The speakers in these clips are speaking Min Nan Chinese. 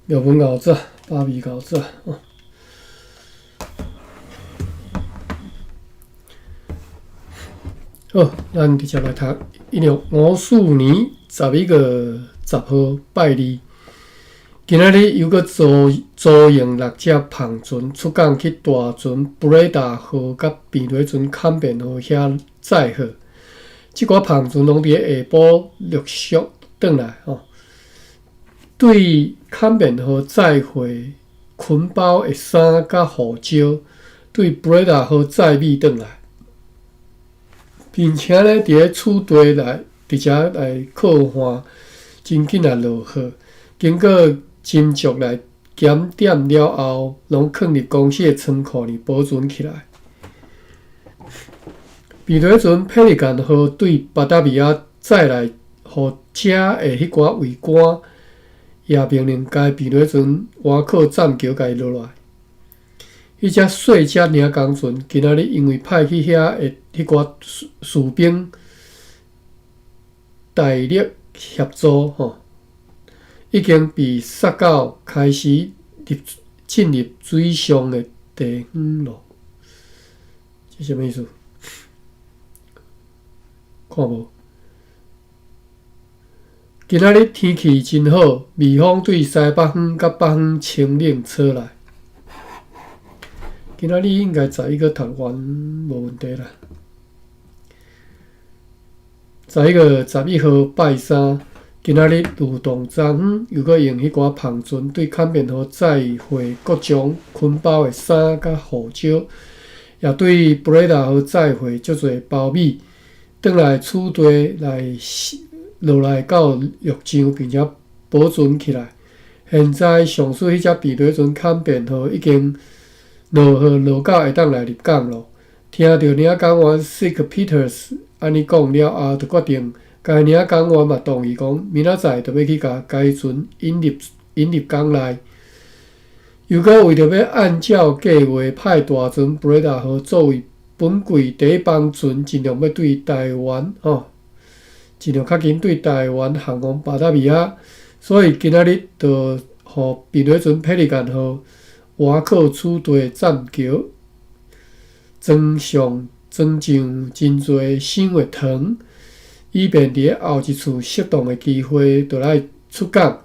庙文厚纸，巴味厚纸。好，咱直接來讀。1954年11月10號拜二，今仔日又閣租用六隻帆船出港去大船布雷達號佮平底船坎變號遐載貨。這寡帆船攏佇咧下晡陸續轉來吼。對坎變號載貨捆包的衫佮胡椒，對布雷達號載米轉來。並且咧，佇咧此地來，佇遮來靠岸，真緊來落貨。經過斟酌來檢點了後，攏囥佇公司的倉庫裡保存起來。平底船佩利干號對巴達維亞載來予遮的彼寡圍官，也命令該平底船倚靠棧橋共伊落來。彼隻細隻領工船，今仔日因為派去遐的彼寡士兵大力協助，吼，已經被殺到開始入進入水上的地方咯。這啥物意思？看無？今仔日天氣真好，微風對西北方佮北方清冷吹來。今仔日應該十一個讀完無問題啦。11月11號拜三，今仔日呂洞莊園又閣用彼寡帆船對坎變號載貨各種捆包的衫佮胡椒，也對布雷達號載貨足濟包米，轉來此地來落來到浴場，並且保存起來。現在上述彼隻平底船坎變號已經落雨落到會當來入港咯。聽著領港員 Sick Peters 按呢講了後，就決定該領港員嘛同意講，明仔載就欲去共該船引入港內。又閣為著欲按照計劃派大船布雷達號作為本季第一班船，盡量欲對台灣吼，盡量較緊對台灣航往巴達維亞，所以今仔日就予平底船佩利干號倚靠此地的棧橋，裝上真濟箱的糖，以便佇咧後一次適當的機會，就來出港，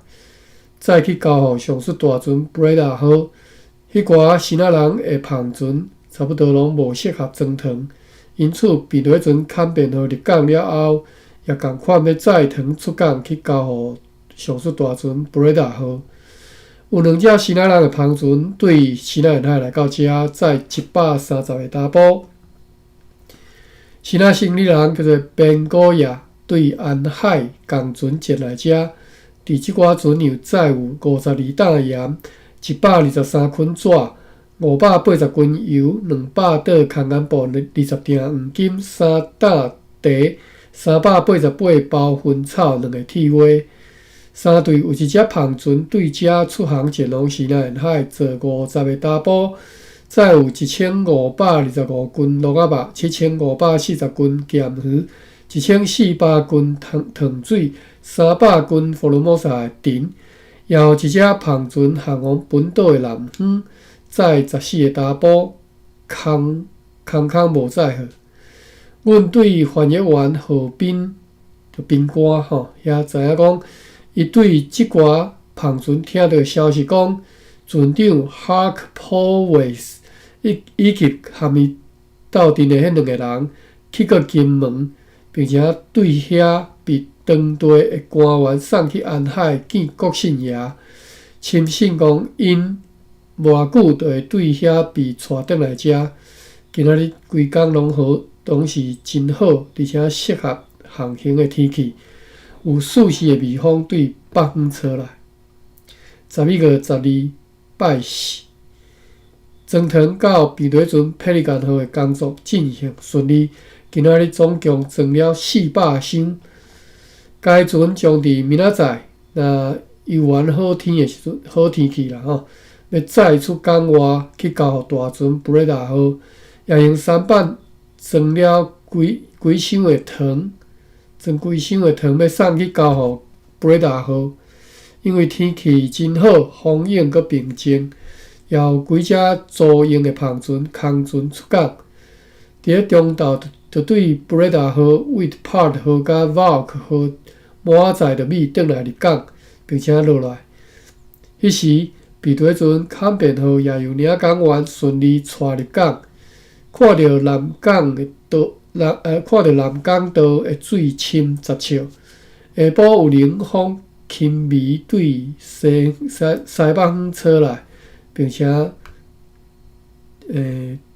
再去交予上述大船布雷達號。彼寡支那人的帆船差不多攏無適合裝糖，因此平底船坎變號入港了後，也仝款欲載糖出港去交予上述大船布雷達號。有兩隻支那人的帆船對西南沿海來到遮，載130個查埔。支那生理人叫做邊古亞，對安海仝船前來遮，佇這寡船又載有52擔鹽、123捆紙、580斤油、200桌空盐布、20鋛黃金、3擔茶、388包薰草、兩個鐵鍋。三隊有一隻帆船對遮出航前往西南沿海，載50個查埔，載有1525斤蘆仔肉、7540斤鹹魚、1400斤糖水、300斤福爾摩沙的藤，也有一隻帆船航往本島的南方，載14個查埔，空空空無載貨。阮對翻譯員何斌就賓官吼，遐知影講，伊對這寡帆船聽著消息講，船長 Hark Powys 以及含伊鬥陣的彼兩個人去過金門，並且對遐被當地的官員送去安海見國姓爺，深信講𪜶無偌久就會對遐被帶轉來遮。今仔日規工攏好，攏是真好，而且適合航行的天氣。有四時的微風對北方吹來。11月12拜四，裝糖到平底船佩利干號的工作進行順利。今仔日總共裝了400箱。該船將佇明仔載，若猶原好天的時陣，好天氣啦吼，欲載出港外去交予大船布雷達號，也用舢板裝了幾幾箱的糖。裝幾箱的糖欲送去交予布雷達號，因為天氣真好，風湧閣平靜，也有幾隻租用的帆船、空船出港。佇咧中晝就對布雷達號、威特帕特號佮瓦克號滿載著米轉來入港，並且落來。彼時，皮提船坎變號也由領港員順利帶入港，看著南港的島，南呃，看著南港道的水深10尺。下晡有冷風輕微對西西西北方吹來，並且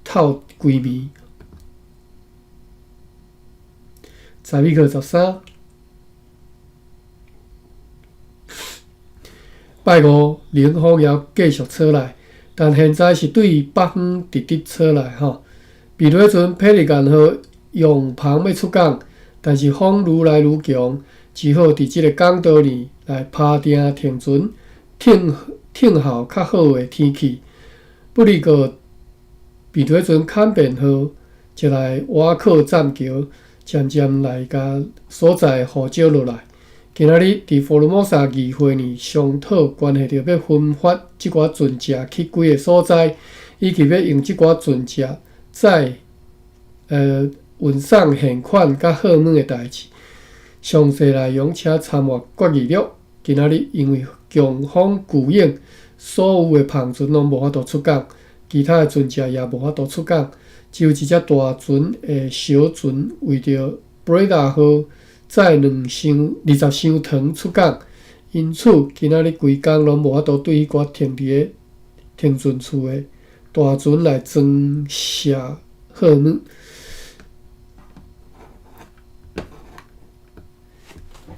透規暝。12課13，拜五冷風也繼續吹來，但現在是對北方直直吹來吼。皮提船佩利干號用帆欲出港，但是風愈來愈強，只好佇這个港道裡來拍定停船，等等候較好的天氣。不離個皮提船坎變號就來倚靠棧橋，漸漸來共所在雨少落來。今仔日佇福爾摩沙議會裡商討關係著欲分發這寡船隻去幾个所在，以及欲用這寡船隻載運送現款佮貨物的代誌。詳細內容請參閱決議錄。今仔日因為強風巨湧，所有的帆船攏無法度出港，其他的船隻也無法度出港，只有一隻大船的小船為著布雷達號載兩箱20箱糖出港，因此今仔日規工攏無法度對彼寡停佇咧停船處的大船來裝卸貨物。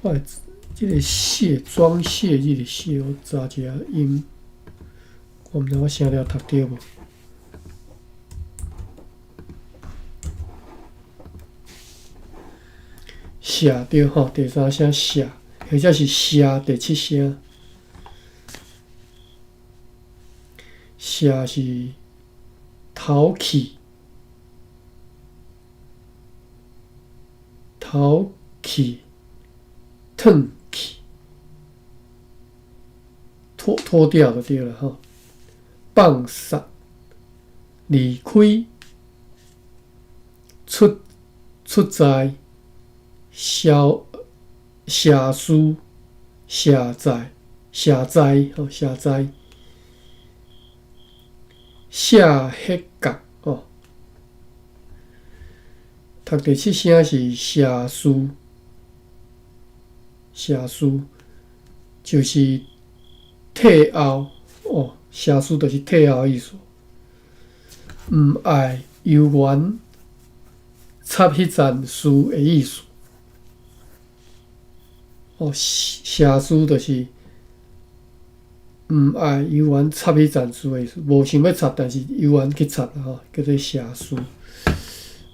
我這个卸裝卸這个卸，我查一下音，我毋知我聲調讀著無？卸對吼，第三聲卸，或者是卸第七聲。卸是淘氣，淘氣。褪去，脫脫掉就對了吼。放殺，離開，出出在，消卸書，卸載，卸載吼，卸載，卸彼角吼。讀第七聲是卸書。卸書就是退後哦，卸書就是退後的意思。毋愛猶原插彼層書的意思。哦，卸書就是毋愛猶原插彼層書的意思，無想欲插，但是猶原去插啦吼，叫做卸書。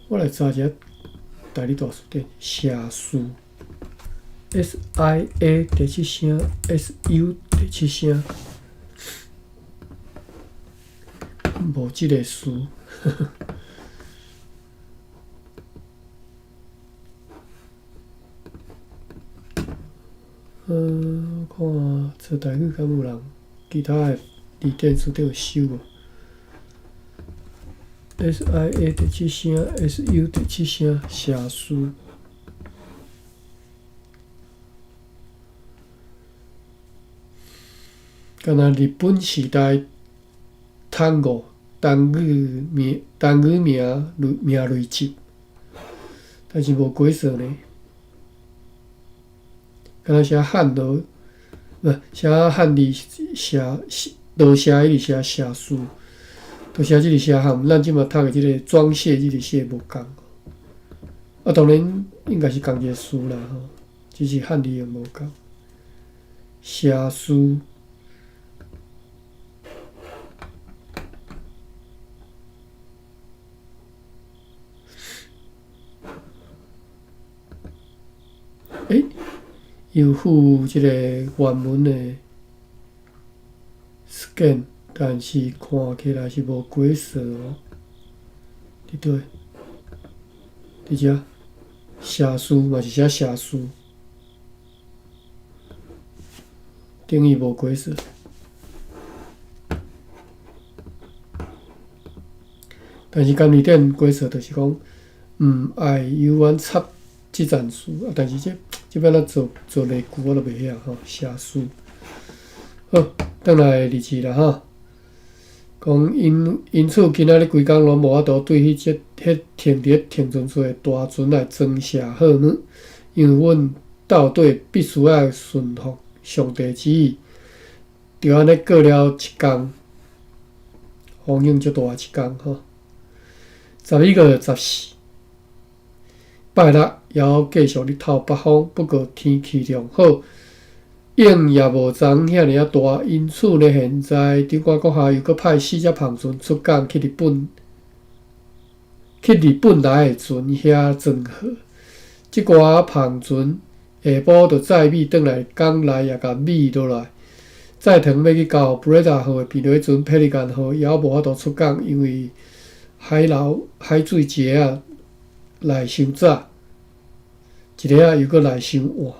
我來查一下台語大辭典，卸書。SIA 第七聲，SU 第七聲，無這个詞。看查台語敢有人其他的字典書頂有收無？SIA 第七聲，SU 第七聲，卸書。敢若日本時代単語單語名單語名類名類集，但是無解說呢。敢若寫漢字，無寫漢字寫多寫伊是寫寫書，多寫這个寫漢，咱這馬讀的這个裝卸這个卸無仝。啊，當然應該是仝一个詞啦吼，只是漢字用無仝。寫書。欸，有附這个原文的 scan，但是看起來是無解說哦。佇佗？佇遮？寫書嘛是寫寫書。等於無虧損。但是監理店虧損，就是講毋愛猶原插這層事啊。但是這這欲按怎做做例句，我都袂曉吼，寫書。好，轉來日誌啦吼。講因因此今仔日規工攏無法度對彼隻彼停佇咧停船處的大船來裝卸貨物，因為阮到底必須愛順服上帝旨意。就按呢過了一工，風湧足大一工吼。12月14，拜六猶繼續咧透北風，不過天氣良好，湧也無昨昏遐爾仔大，因此呢，現在長官閣下又閣派四隻帆船出港去日本，去日本來的船遐裝貨。這寡帆船下晡就載米轉來港內，也共米落來。載糖欲去交予布雷達號的避雷船佩利干號，猶無法度出港，因為海流海水一下仔來傷早，一下仔又閣來傷晚。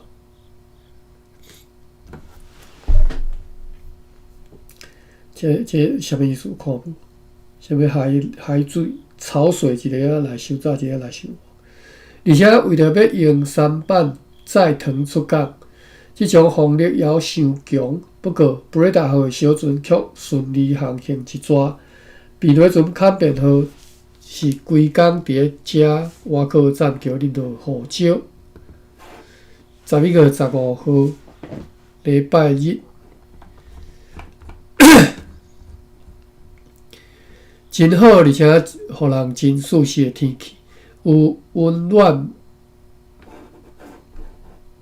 這這啥物意思？看無？啥物海海水潮水一下仔來傷早，一下仔來傷晚。而且為著欲用舢板載糖出港，這種風力猶傷強。不過，布雷達號的小船卻順利航行一逝。避雷船坎變號是規工佇咧遮倚靠棧橋咧落雨少。11月15號，禮拜日，真好，而且予人真舒適的天氣，有溫暖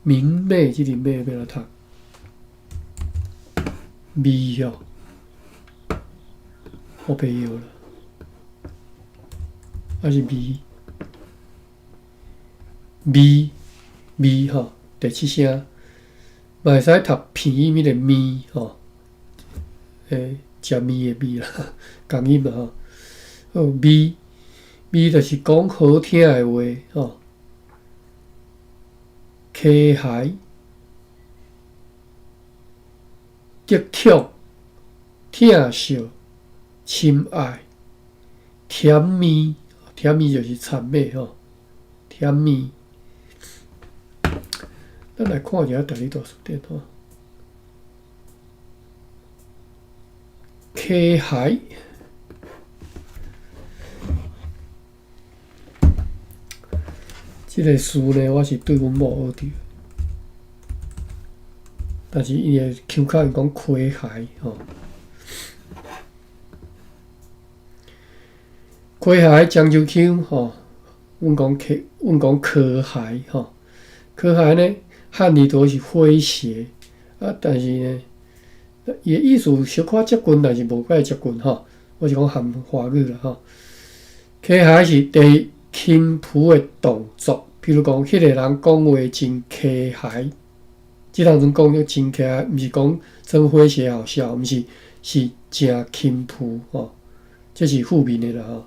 明媚，這個媚欲按怎讀？味哦，我袂曉啦，還是味味味吼，第七聲嘛會使讀片音彼個咪吼，欸，食麵的麵啦，仝音嘛吼。好，味味就是講好聽的話吼，溪海。得寵、疼惜、深愛、甜蜜，甜蜜就是諂媚吼，甜蜜。咱來看一下台語大辭典吼，溪海，這個詞呢，我是對阮某學著。但是伊的腔口伊講詼諧吼，詼諧漳州腔吼，阮講詼，阮講科諧吼，科諧呢，漢字都是詼諧啊，但是呢，伊的意思小可接近，但是無介接近吼。我是講含華語啦吼，詼諧是第一輕浮的動作，比如講，彼個人講話真詼諧。這當陣講得真起來，毋是講裝詼諧好笑，毋是，是誠輕浮吼，這是負面的啦吼。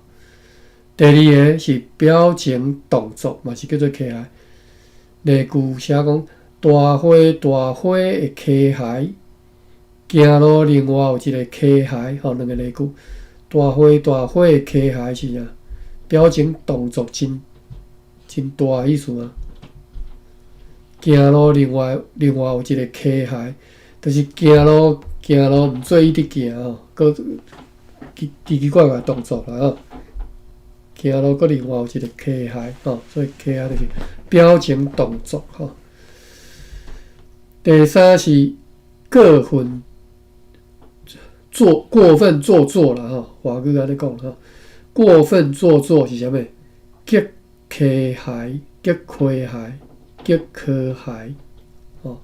第二个是表情動作，嘛是叫做詼諧。例句寫講大花大花的詼諧，行路另外有一個詼諧吼，兩个例句。大花大花的詼諧是啥？表情動作真真大的意思嗎？行路另外另外有一个溪骸，就是行路行路毋做伊佇行吼，閣奇奇奇怪怪動作啦吼。行路閣另外有一个溪骸吼，所以溪骸就是表情動作吼。第三是過分做過分做作啦吼，華語按呢講吼，過分做作是啥物？極溪骸，極詼諧。極科海，吼！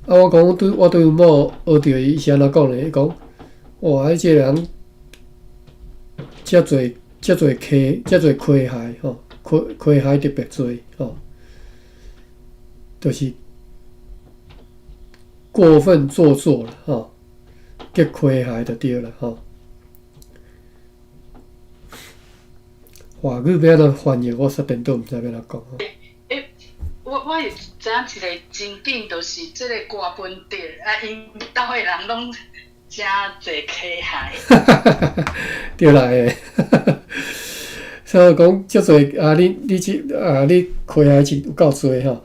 啊，我講對，我對阮某學著伊是按怎講咧？伊講，哇！啊，這個人遮濟遮濟溪，遮濟詼諧，吼，詼詼諧特別濟，吼，就是過分做作啦，吼，極詼諧就對啦，吼。華語欲按怎翻譯，我煞顛倒毋知欲按怎講。欸，我我會知影一个情景，就是這个郭文德啊，𪜶兜的人攏誠濟溪害。對啦，嘿，所以講足濟啊！你你這啊，你溪害是有夠濟吼，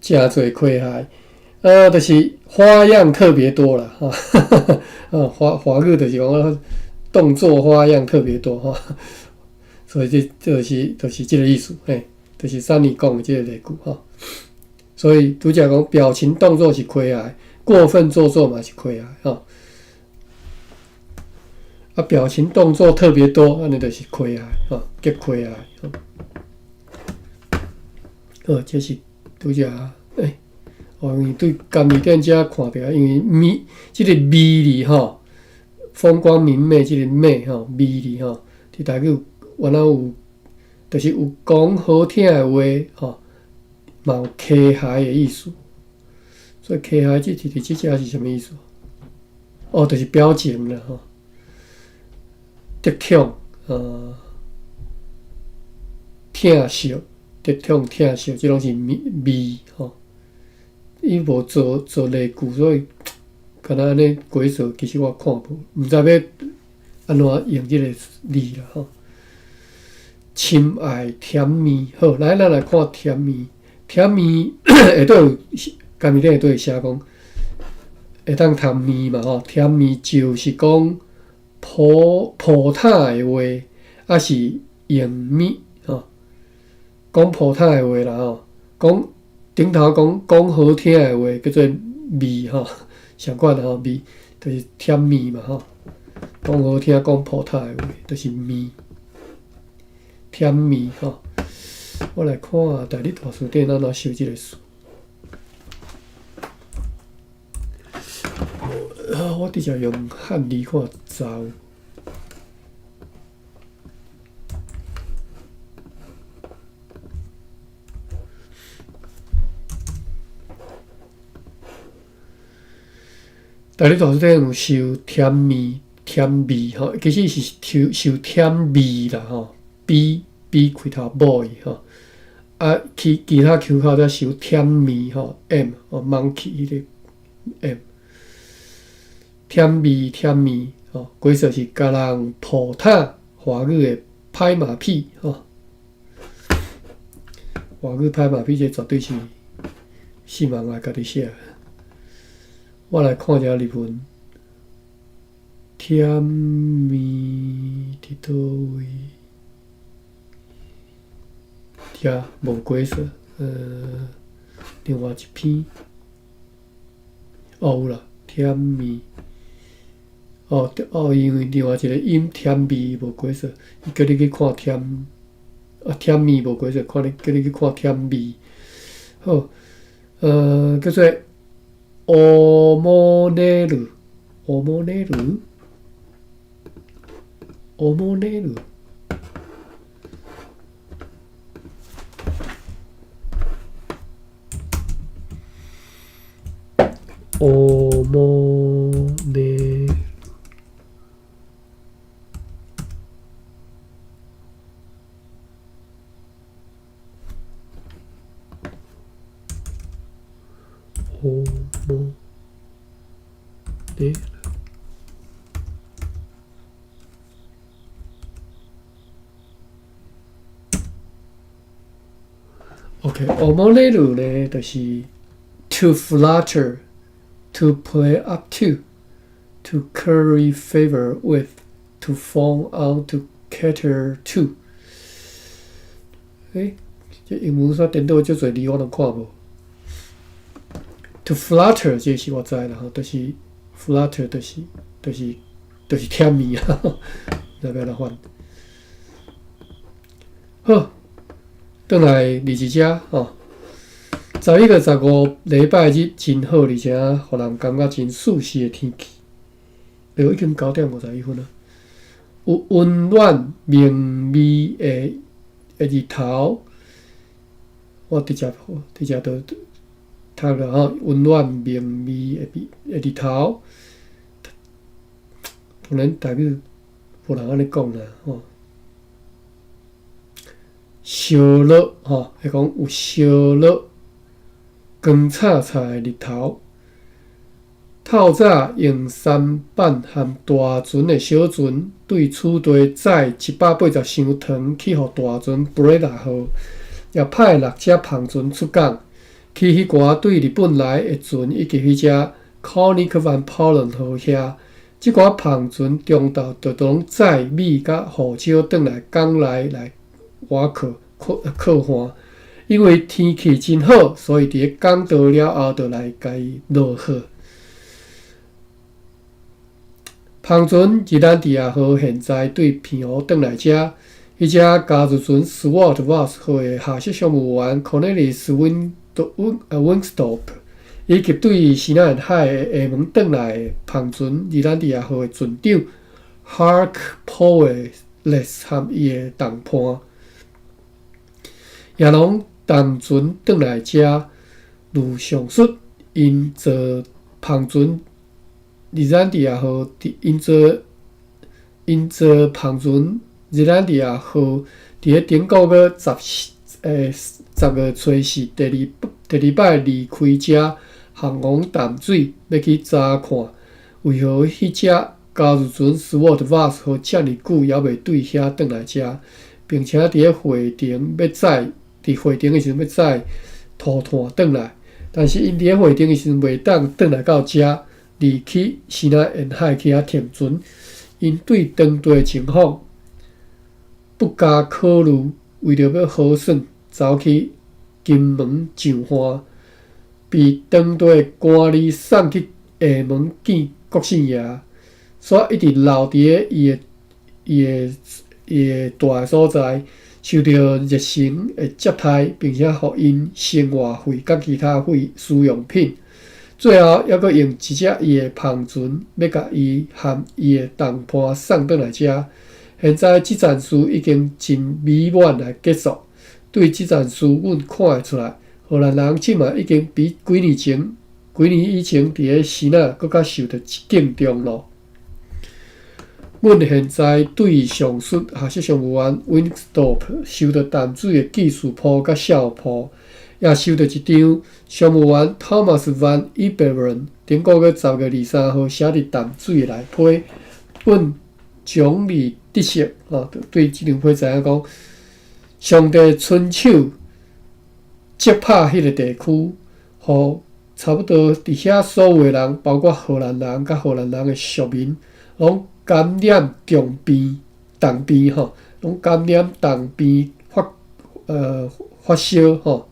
誠濟溪害，啊，就是花樣特別多啦，吼，啊，華華語就是講動作花樣特別多吼，所以這就是這個意思，嘿，就是珊妮講的這個例句吼。所以拄才講表情動作是溪害，過分做作嘛是溪害吼。啊，表情動作特別多，按呢就是溪害吼，激溪害吼。好，這是拄才欸，哦，因為對甘味店遮看著，因為美這個美字吼，風光明媚這個媚吼，美字吼，佇台語原來有，就是有講好聽的話吼，嘛有溪害的意思。所以溪害這佇佇這遮是啥物意思？哦，就是表情啦吼。得寵，疼惜，得寵疼惜，這攏是味味吼。伊無做做例句，所以敢若按呢解說，其實我看無，毋知欲按怎用這個字啦吼。深愛甜蜜，好，來咱來看甜蜜，甜蜜下底有甘味頂下底寫講，會當讀味嘛吼，甜蜜就是講。抱抱塔的話，抑是用物吼，講抱塔的話啦吼，講頂頭講講好聽的話叫做味吼，相款吼味，就是甜蜜嘛吼，講好聽講抱塔的話，就是味，甜蜜吼。我來看台語大辭典按怎收這個詞。啊，我直接用漢字看查有。台語大辭典有收甜蜜、甜味吼，其實是收收甜味啦吼，B B 開頭 boy 吼，啊，其其他口號才收甜蜜吼，M 哦 monkey 彼個 M。甜味甜蜜吼，解說是共人抱塔，華語的拍馬屁吼。華語拍馬屁，這絕對是四萬愛家己寫。我來看一下日文，甜蜜佇佗位？遮無解說，另外一篇，哦有啦，甜蜜，哦哦，因為另外一個音甜味無解說，伊叫你去看甜，啊甜蜜無解說，看你叫你去看甜味，好，叫做。おもねる，おもねる，おもねる。おもねる。おもねる。OK，おもねる呢，就是 to flatter, to play up to, to curry favor with, to fawn on, to cater to。欸，這英文煞顛倒足濟字，我攏看無。To flatter 這是我知啦吼，就是 flatter 就是甜蜜啊，知欲按怎翻？好，轉來二二遮吼，11月15禮拜日真好，而且予人感覺真舒適的天氣。哎喲，已經9點51分啊！有溫暖明媚的的日頭，我直接直接就讀了吼，溫暖明媚的的日頭，當然台語無人按呢講啦吼。燒熱吼，會講有燒熱，光燦燦的日頭。透早用舢板和大船的小船對此地載180箱糖去予大船布雷達號，也派六隻帆船出港，去彼寡對日本來的船以及彼隻 Koninck van Palen 號遐。這寡帆船中晝就攏載米佮胡椒轉來港內來倚靠靠岸。因為天氣真好，所以佇咧港到了後，就來共伊落貨。帆船熱蘭地亞號現在對澎湖轉來遮，彼隻加兹船 Swart Vos 號的下屬商務員 Cornelis Winsdorp，以及對西南海的廈門轉來的帆船熱蘭地亞號的船長 Hark Powles 和伊的同伴，也攏同船轉來遮。如上述，𪜶坐帆船熱蘭地亞號，𪜶坐帆船熱蘭地亞號，佇咧頂個月10月初四第二擺離開遮，航往淡水，欲去查看為何彼隻加兹船 Swart Vos 號遮爾久猶未對遐轉來遮，並且佇咧回程欲載，佇回程的時陣欲載塗炭轉來，但是𪜶佇咧回程的時陣袂當轉來到遮，而去西南沿海去遐停船。𪜶對當地情況不加考慮，為著欲好耍，走去金門上岸，被當地官吏送去廈門見國姓爺，煞一直留佇咧伊的蹛的所在，受著熱誠的接待，並且予𪜶生活費佮其他費使用品。最後，猶閣用一隻伊的帆船，欲共伊和伊的同伴送轉來遮。現在這件事已經真美滿來結束。對這件事，阮看會出來，荷蘭人這馬已經比幾年以前佇咧支那閣較受著敬重囉。阮現在對上述下屬商務員 Winsdorp 收著淡水的技術鋪佮哨鋪，也收著一張商務員 Thomas van Iperen 頂個月10月23號寫佇淡水的內批，阮總理得悉，吼，對這張批知影講，上帝親手擊拍彼个地區，予差不多佇遐所有的人，包括荷蘭人佮荷蘭人的屬民，攏感染重病、重病吼，攏感染重病發燒吼，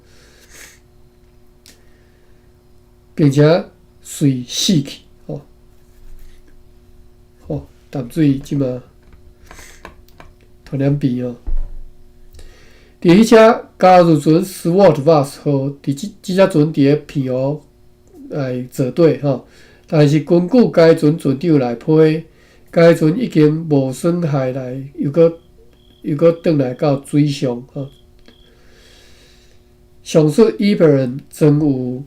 並且隨死去吼。吼，淡水這馬傳染病哦。佇彼隻加茲船 Swart Vos 號，佇這這隻船佇咧澎湖來坐底吼，但是根據該船船長內批，該船已經無損害來，又閣轉來到水上吼。上述伊伯人裝有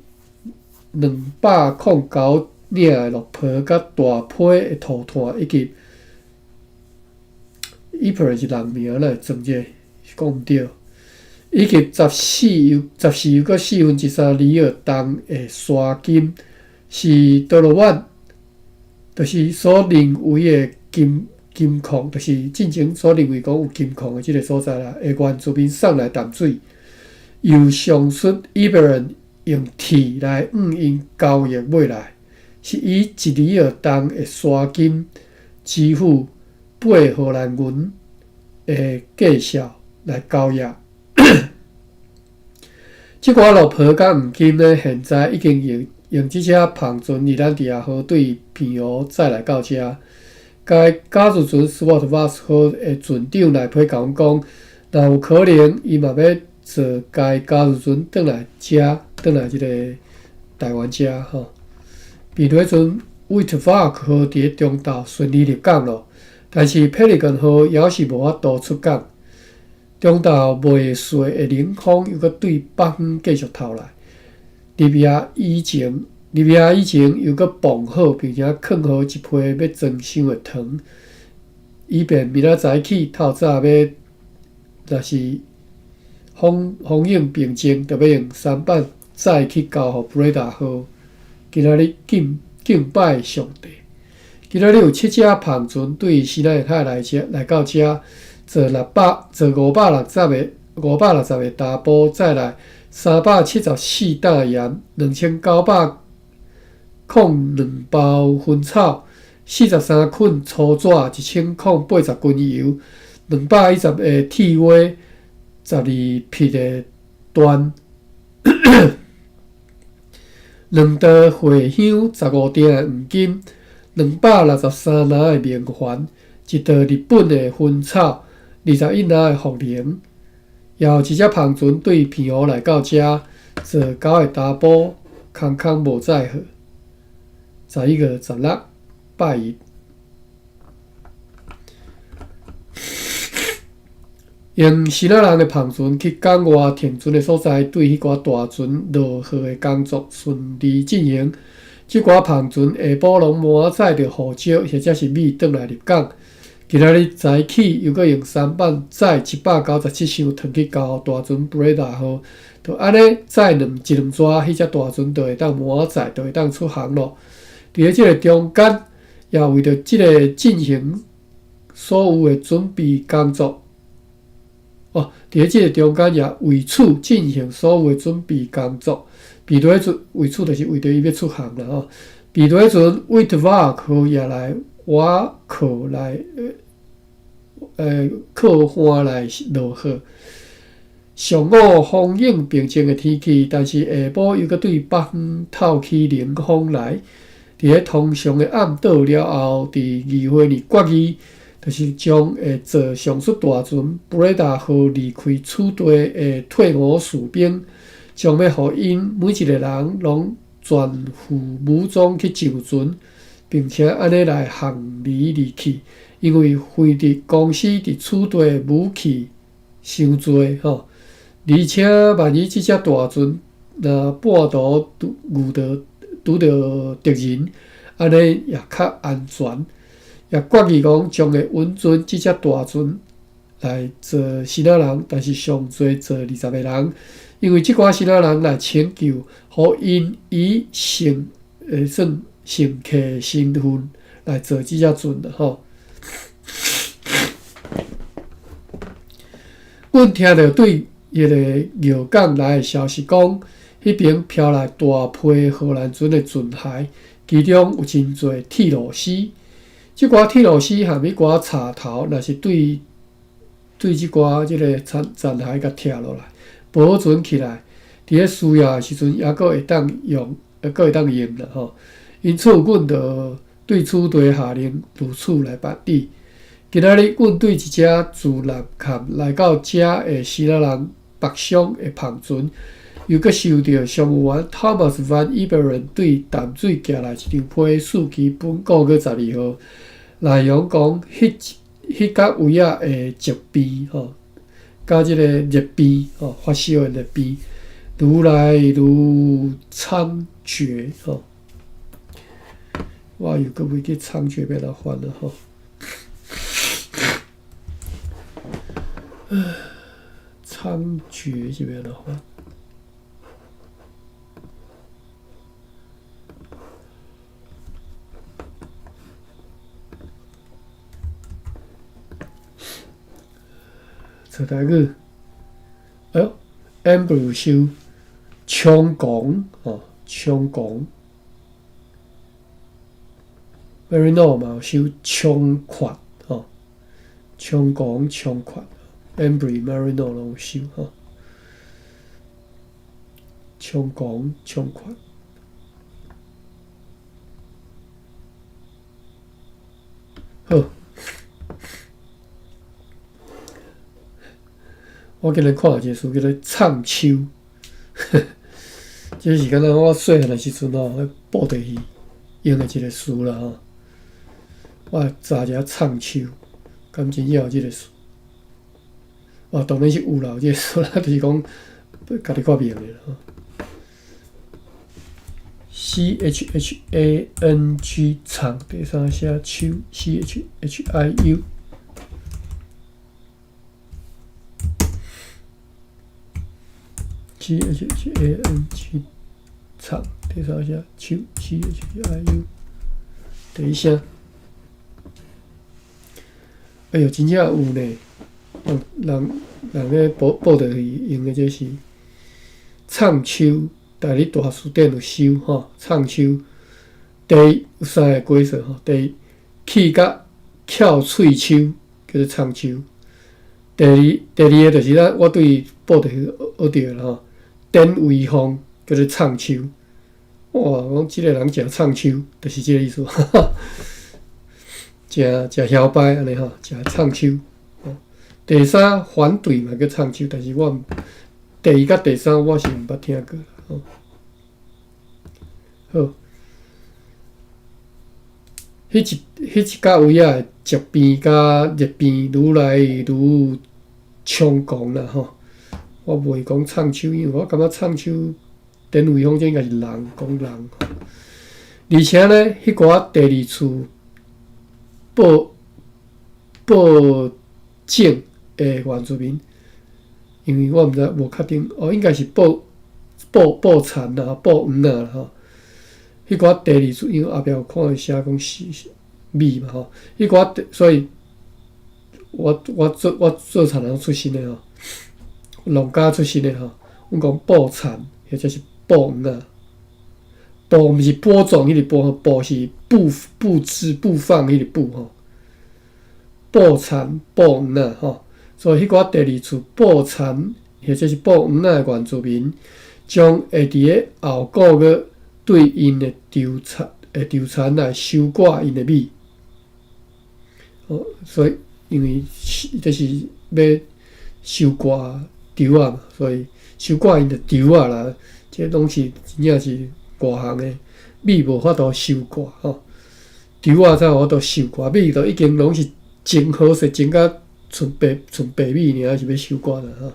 209領的綠皮佮大批的塗炭，以及伊伯人是人名，哪會裝這個？講毋對。以及14又14.3里爾重的沙金，是多羅萬，就是所認為的金礦，就是進前所認為講有金礦的這个所在啦。的原住民送來淡水，由上述伊伯人用鐵來向𪜶交易買來，是以1里爾重的沙金支付8荷蘭銀的價數來交易。這寡綠皮佮黃金呢，現在已經用這隻帆船熱蘭地亞號對澎湖載來到遮。該加茲船 Swart Vos 號的船長內批共阮講，若有可能，伊嘛欲坐該加茲船轉來遮，轉來這个台灣遮吼。避雷船 Witvark 號佇咧中晝順利入港囉，但是 Pelican 號猶是無法度出港。中晝未雪的冷風又閣對北方繼續透來，入夜以前又閣磅好，並且囥好一批欲裝箱的糖，以便明仔載起透早欲，若是風影平靜，就欲用舢板載去交予布雷達號。今仔日敬敬拜上帝。今仔日有七隻帆船對西奈海來遮來到遮，載六百載560個560個查埔，載來374擔鹽，2902包薰草，43捆粗紙，1080斤油，210个鐵鍋，12匹的緞，2袋茴香，15鋛的黃金，263籃的明礬，1袋日本的薰草，21籃的茯苓。也有一隻帆船對澎湖來到遮，載9個查埔，空空無載荷。11月16，拜一。用支那人的帆船去港外停船的所在，對彼寡大船落貨的工作順利進行。這寡帆船下晡攏滿載著胡椒或者是米轉來入港。今仔日早起又閣用舢舨載797箱糖去交予大船布雷達號，就按呢載兩一兩逝，彼隻大船就會當滿載，就會當出航囉。佇咧這个中間，也為著這个進行所有的準備工作。哦，佇咧這个中間也為此進行所有的準備工作。彼得陣為此就是為著伊欲出航啦吼。彼得陣威特瓦克也來瓦克來，靠岸來落貨。上午風湧平靜的天氣，但是下晡又閣對北方透起冷風來。佇咧通常的暗島了後，佇議會裡決議，就是將會坐上述大船布雷達號離開此地的退伍士兵，將欲予𪜶每一個人攏全副武裝去上船，並且按呢來行離離去，因為輝德公司佇此地的武器傷濟吼，而且萬一這隻大船若半途拄遇著拄著敵人，按呢也較安全。也決議講將會允准這隻大船來載支那人，但是上濟載20個人，因為這寡支那人來請求，予𪜶以乘算乘客身份來坐這隻船啦吼。阮聽著對彼个尿港來的消息講，彼爿飄來大批荷蘭船的船骸，其中有真濟鐵螺絲。這寡鐵螺絲和彼寡插頭，若是對對這寡這个殘殘骸共拆落來，保存起來，佇咧需要的時陣，猶閣會當用，猶閣會當用啦吼。因此，阮就對此地下令如此來辦理。今仔日，阮對一隻自南崁來到遮的支那人北上的帆船，又閣收著商務員 Thomas Van Iberen 對淡水寄來一張批四期本個月12號，內容講彼彼角位仔的疾病吼，佮這个熱病吼，發燒的熱病，愈來愈猖獗吼。我又閣袂記猖獗欲按怎翻了吼。猖獗是欲按怎翻？找台語，哎喲，Amber 有收猖狂吼，猖狂，Marino 嘛有收猖獗吼，猖狂猖獗，Amber Marino 攏有收吼，猖狂猖獗，好。我今日看一个词叫做藏秋，這是敢若我細漢的時陣吼，咧布袋戲用的一个詞啦吼。我查一下藏秋，敢真正有這个詞？哦，當然是有啦，有這个詞啦，就是講家己看袂用的啦吼。C H H A N G 藏第三聲秋，C H H I U。C H H A N G 昶，第三聲秋 C H I U，第一聲。哎喲，真正有呢！人人咧報報著去用的這是昶秋，台語大辭典有收吼。昶秋第一有三个解說吼，第一氣甲翹喙鬚叫做昶秋。第二个就是咱我對報著去學著的吼，典威風叫做昶秋。哇，講這个人誠昶秋，就是這个意思，哈哈，誠誠囂擺按呢吼，誠昶秋。第三反對嘛叫昶秋，但是我第一佮第三我是毋捌聽過吼。好，彼一角位仔的側邊佮熱邊愈來愈猖狂啦吼。我袂講昶秋，因為我感覺昶秋典威風這應該是人講人。而且呢，彼寡第二次播播種的原住民，因為我毋知無確定，哦，應該是播播播田啦，播黃仔啦吼。彼寡第二次，因為後壁有看伊寫講是米嘛吼，彼寡所以我做田人出身的吼，農家出身的吼，阮講播田或者是播黃仔，播毋是播種彼個播，播是布布置布放彼個布吼。播田播黃仔吼，所以彼寡第二次播田或者是播黃仔的原住民，將會佇咧後個月對𪜶的稻田的稻田來收割𪜶的米。哦，所以因為這是欲收割稻仔嘛，所以收割𪜶的稻仔啦，這攏是真正是外行的米無法度收割吼，稻仔才有法度收割，米都已經攏是種好勢，種甲賰白賰白米爾，是欲收割啦吼。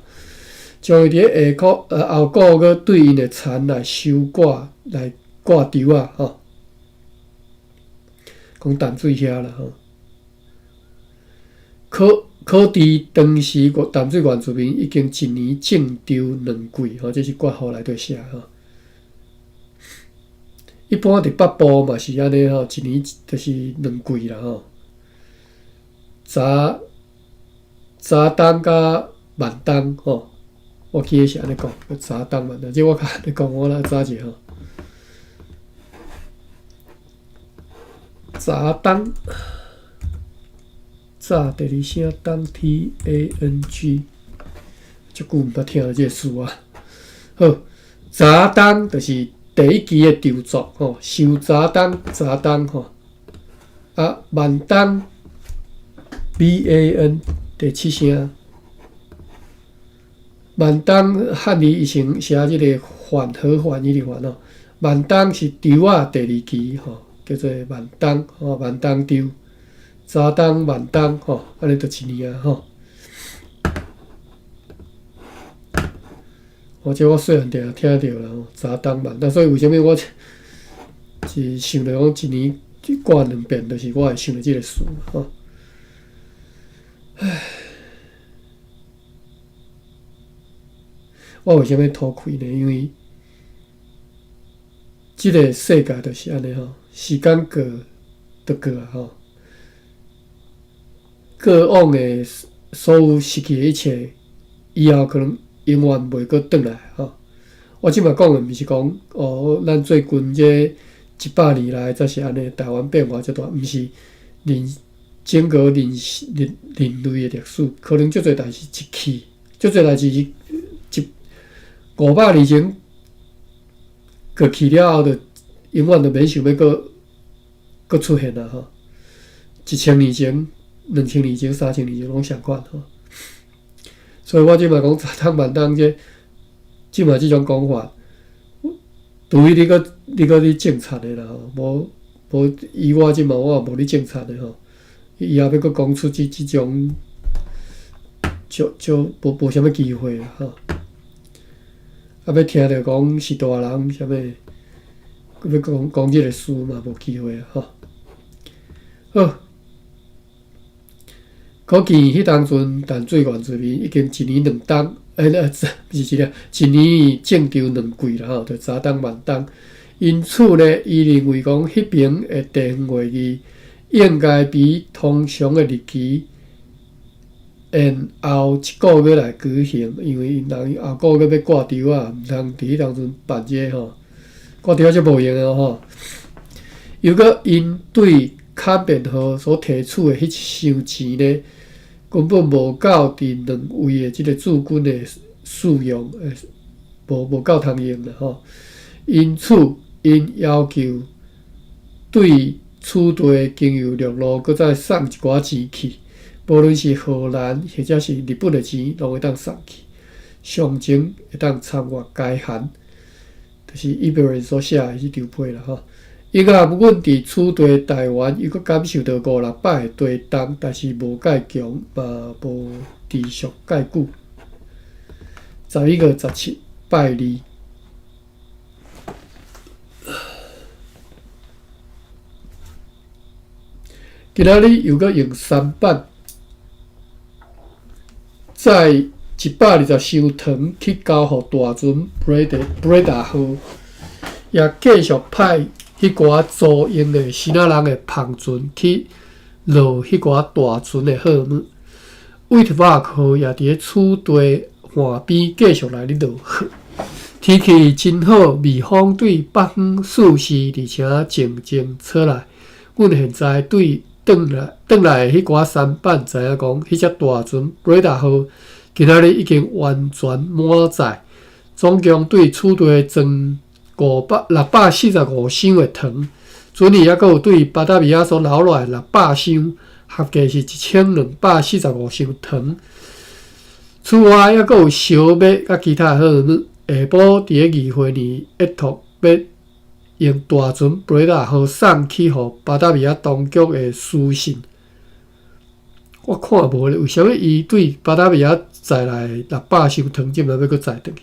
將會佇咧下個後個月對𪜶的田來收割來割稻仔吼，講淡水遐啦吼。可知當時淡水原住民已經一年種稻兩季吼，這是括號內底寫吼。一般佇北部嘛是按呢吼，一年就是兩季啦吼。早早冬佮晚冬吼，我記得是按呢講，早冬晚冬，這我較按呢講，我來查者吼。早冬，早第二聲冬 T A N G，足久毋捌聽著這個詞啊。好，早冬就是第一期的稻作吼，收早冬早冬吼。啊，晚冬 B A N 第七聲，晚冬漢字以前寫這個緩和緩彼個緩吼，晚冬是稻仔第二期吼，叫做晚冬吼，晚冬稻，早冬晚冬吼，按呢就一年啊吼。我這我細漢定聽著啦吼，早冬晚冬，所以為啥物我是想著講一年掛兩遍，就是我會想著這個事吼。唉，我為啥物吐氣呢？因為這個世界就是按呢吼，時間過就過啊吼，過往的所有失去的一切，以後可能永遠袂閣轉來吼。我這擺講的毋是講哦，咱最近這100年來才是按呢，台灣變化遮大，毋是人整個人類的歷史，可能足濟代誌一去，足濟代誌一500年前過去了後，就永遠就免想欲閣閣出現啊吼！1000年前、2000年前、3000年前攏相款吼。所以我這擺講早冬晚冬這，這擺這種講法，除非你閣咧種田的啦吼，無以我這擺我也無咧種田的吼。以後欲閣講出這種，就無啥物機會啦吼。啊，欲聽著講是大人啥物，閣欲講講這個事嘛，無機會啊吼。好，可見彼當陣淡水原住民已經一年兩冬，欸，毋是一粒，一年种稻两季啦吼，就早冬晚冬。因此呢，伊认为讲，彼爿的地方会议应该比通常的日期延后一个月来举行，因为𪜶人后个月欲割稻仔，毋通伫彼当阵办这个吼，割稻仔就无闲的吼。又阁𪜶对坎变号所提取的彼一箱钱呢，根本无够伫两位的这个驻军的使用，无够通用啦吼。因此，𪜶要求对此地经由陆路阁再送一寡钱去，无论是荷兰或者是日本的钱，拢会当送去。详情会当参阅该函，就是伊伯人所写的彼张批啦吼。因为阮伫此地台湾，犹阁感受到五六摆的地动，但是无介强，嘛无持续介久。11月17，拜二。今仔日犹阁用舢板载120箱糖去交予大船布雷达号，也继续派彼寡租用的支那人的帆船去落彼寡大船的货物。威特巴克号也伫咧此地岸边继续来咧落货。天气真好，微风对北方四时，而且静静吹来。阮现在对转来转来的彼寡舢板知影讲，彼只大船布雷达号今仔日已经完全满载，总共对此地装645箱的糖，船里犹阁有对巴达维亚所留落来600箱，合计是1245箱糖。此外，犹阁有烧麦佮其他货物。下晡伫咧议会里约托欲用大船布雷达号送去予巴达维亚当局的书信，我看无咧，为啥物伊对巴达维亚载来600箱糖，这摆欲阁载转去？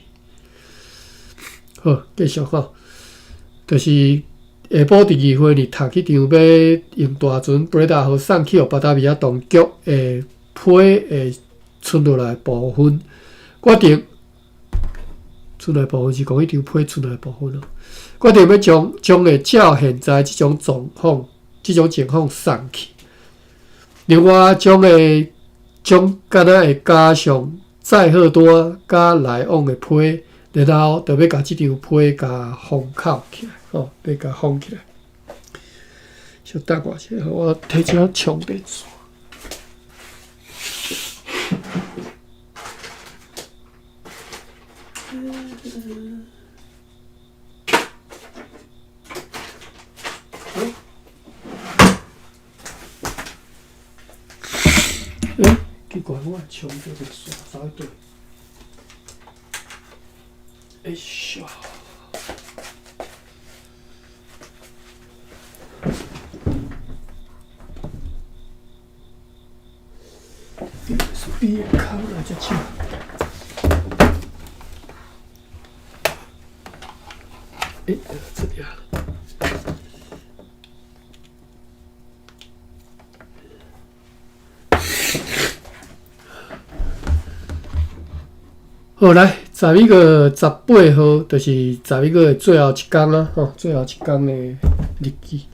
好，继续吼，就是下晡伫议会里读彼张欲用大船布雷达号送去予巴达维亚当局的批的存落来部分，决定存来部分是讲彼张批存来部分咯。决定欲将会照现在这种状况、这种情况送去。另外，将会将敢若会加上载货单佮来往的批，然后就欲共这张批共封口起来，吼，欲共封起来。小等我一下，我提这充电线。欸，奇怪，我的充电线走去佗？哎咻！USB 的孔来遮少。欸，这里啊。好，来，11月18号，就是十一月的最后一工啊，吼，最后一工的日期。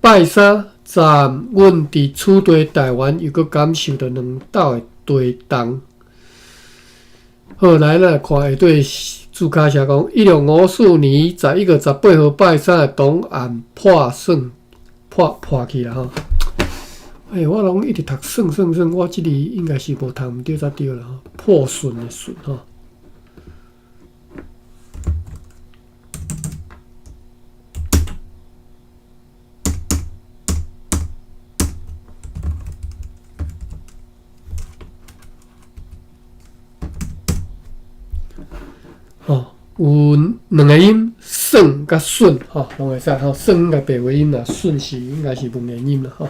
拜三，昨暗，阮伫此地台湾犹阁感受著两斗的地动。好，来，咱来看下底注卡写讲，1654年11月18号拜三的当暗破损，破去啦吼。欸，我拢一直读算算算，我这里应该是无读毋对才对啦吼，破损的损吼。吼，有两个音，算佮损吼，拢会使吼，算应该白话音啦，损是应该是文言音啦吼。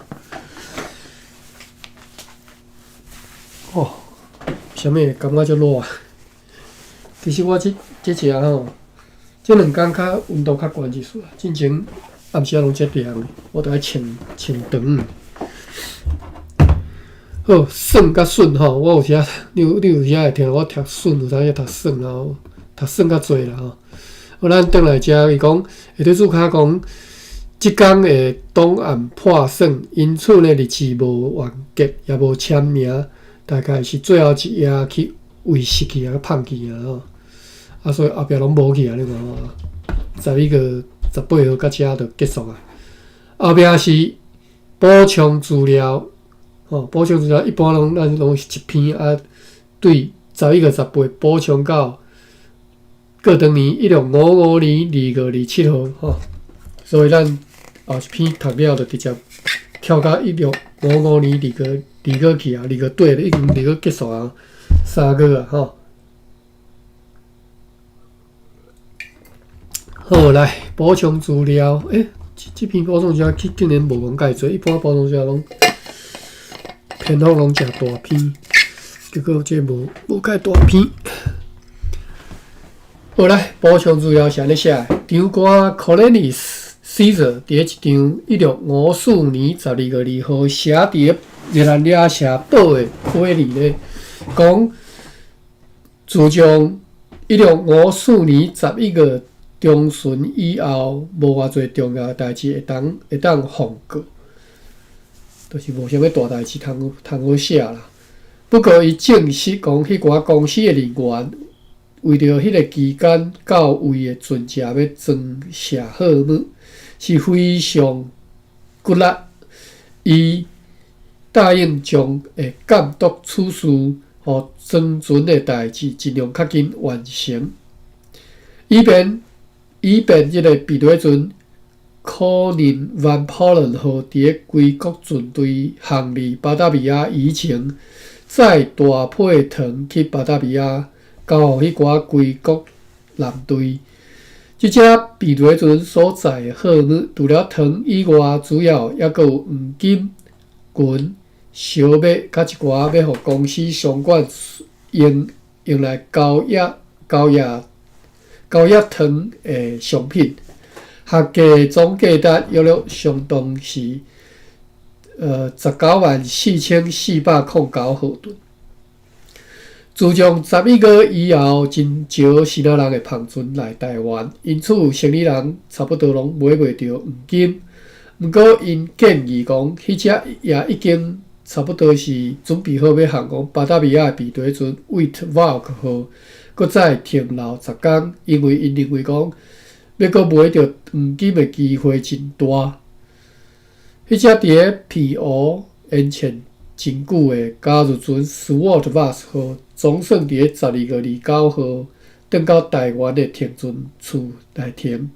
哦，啥物会感觉遮热啊？其实我这一下吼，这两工较温度较悬一丝啊。进前暗时仔拢遮凉，我都爱穿穿长。好，算佮媠吼，我有時你有時會聽我讀媠，有當時讀算吼，讀算較濟啦吼。好，咱轉來遮，伊講下底註卡講，這工的檔案破損，因此呢日誌無完結，也無簽名，大概是最後一頁去遺失去啊，放去啊吼。啊，所以後壁攏無去啊，你看吼，11月18號到遮就結束啊。後壁是補充資料。吼，補充資料一般攏咱攏是一篇啊，對11月18補充到過當年1655年2月27號吼，所以咱後一篇讀了就直接跳到1655年2月2月去啊，二月底已經二月結束啊，3月啊吼。好，來補充資料，欸，這篇補充資料竟然無講介濟，一般補充資料攏。篇幅攏誠大篇，結果這無介大篇。好來，補充資料是按呢寫的：長官 Cornelius Caesar 佇咧一張1654年12月2號寫佇咧熱那亞城堡的批裡咧，講自從1654年11月中旬以後，無偌濟重要代誌會當放過。就是無啥物大代誌通好寫啦。不過，伊證實講，彼寡公司的人員為著彼個期間到位的船隻欲裝卸貨物，是非常骨力。伊答應將會監督此事，予裝船的代誌盡量較緊完成，以便這個避雷船可能 Van Polen 號佇咧歸國船隊航離巴達維亞以前，載大批糖去巴達維亞，交予彼寡歸國艦隊。這隻避雷船所載的貨物，除了糖以外，主要猶閣有黃金、銀、燒麥，佮一寡欲予公司商館用來交易糖的商品。合計總價值約略相當是194,409荷頓。自從11月以後，真少支那人的帆船來台灣，因此生理人差不多攏買袂著黃金。毋過，𪜶建議講，彼隻也已經差不多是準備好欲航往巴達維亞的避雷船 Witvalk 號，閣再停留10工，因為𪜶認為講，欲閣買著黃金的機會真大。彼隻佇咧澎湖淹潛真久的交易船 Swart Vas 號，總算佇咧12月29號轉到台灣的停船處來停。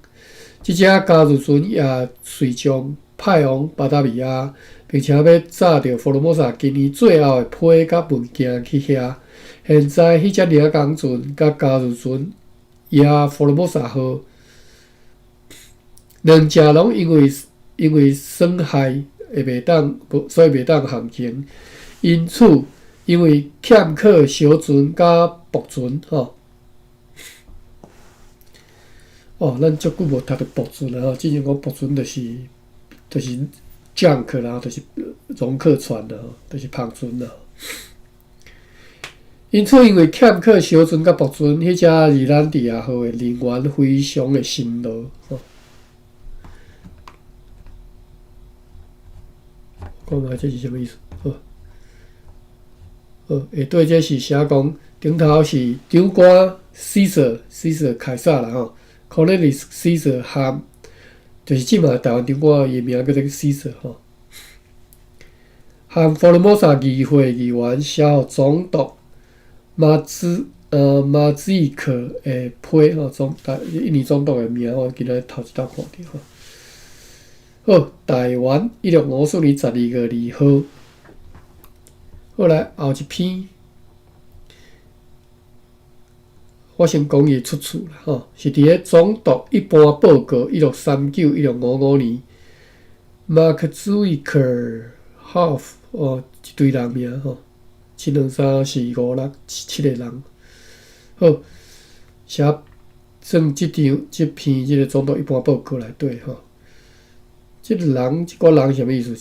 這隻交易船也隨將派往巴達維亞，並且欲載著福羅摩薩今年最後的批佮文件去遐。現在，彼隻領工船佮交易船也福羅摩薩號，兩隻攏因為損害會袂當，所以袂當航行。因此，因為欠缺小船佮駁船，吼。哦，咱足久無讀著駁船啊！吼，之前講駁船就是 junk 啦，就是戎克船啦，就是帆船啦。因此，因為欠缺小船佮駁船，彼隻熱蘭地亞號的人員非常的辛勞。吼。看覓這是啥物意思？好，好，下底這是寫講頂頭是長官 Caesar，Caesar 凱撒啦吼，Cornelius Caesar 含，就是這馬台灣長官伊的名叫做 Caesar 吼，含福爾摩沙議會議員寫予總督馬茲伊克的批吼，印尼總督的名我今仔頭一擺看著吼。好，台灣1654年12月2號。好來，後一篇，我先講伊出處啦，吼，是佇咧總督一般報告1639、1655年，Mark Zuiker Half 哦，一堆人名吼，七兩三四五六七個人，好，寫算這張這篇這个總督一般報告內底吼。這個人，這個人啥物意思？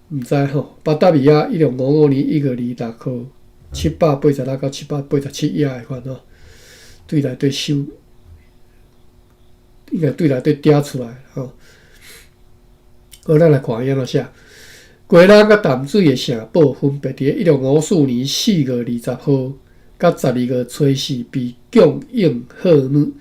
毋知吼，巴達維亞1655年1月26號，786到787頁的款吼，對內底收，應該對內底嗲出來吼。好，咱來看伊按怎寫。雞籠佮淡水的城堡分別佇咧1654年4月20號佮12月初四被供應號碼，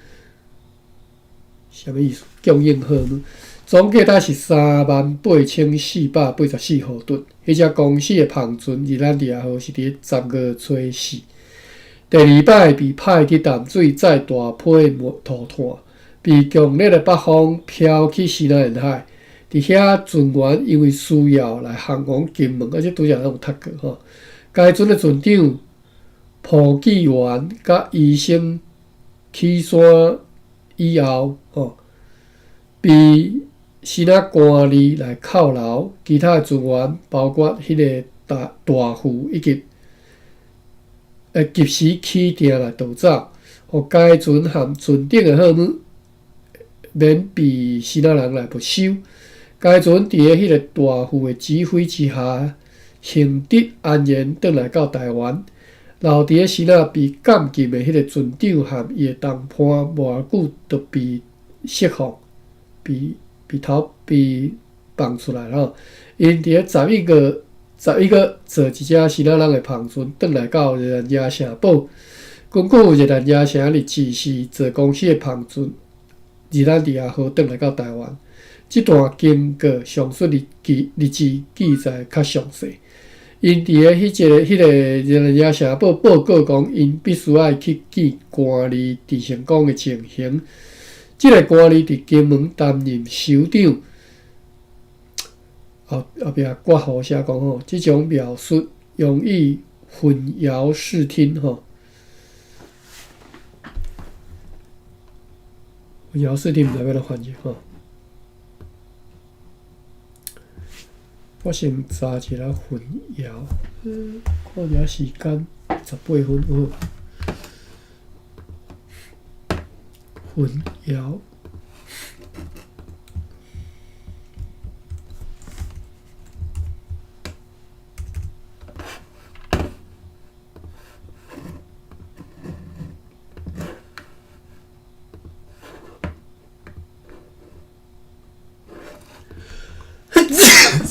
啥物意思？供應號碼總計大是38,484荷噸。彼隻公司的帆船熱蘭地亞號是佇咧10月初四，第二擺被派去淡水載大批塗炭，被強烈的北風飄去西南沿海。佇遐船員因為需要來航往金門，啊，這拄才攏有讀過吼。該船的船長蒲紀元佮醫生起山以後，吼，被支那官吏來扣留，其他的船員包括彼个大大副以及及時起碇來逃走，予該船和船頂的貨物免被支那人來沒收。該船佇咧彼个大副的指揮之下，幸得安然轉來到台灣。留佇咧支那被監禁的彼个船長和伊的同伴，無偌久就被釋放，被被逃被放出來吼。𪜶佇咧11月11月坐一隻支那人的帆船轉來到熱蘭遮城堡。根據熱蘭遮城日誌，是坐公司的帆船熱蘭地亞號轉來到台灣。這段經過上述日記日誌記載較詳細。𪜶佇咧彼個彼個熱蘭遮城堡報告講，𪜶必須愛去見官吏鄭成功的情形。這个官吏佇金門擔任首長。後後壁括弧寫講吼，這種描述容易混淆視聽吼。混淆視聽毋知欲按怎翻譯吼。我先查一下混淆，看一下時間，18分好。混淆。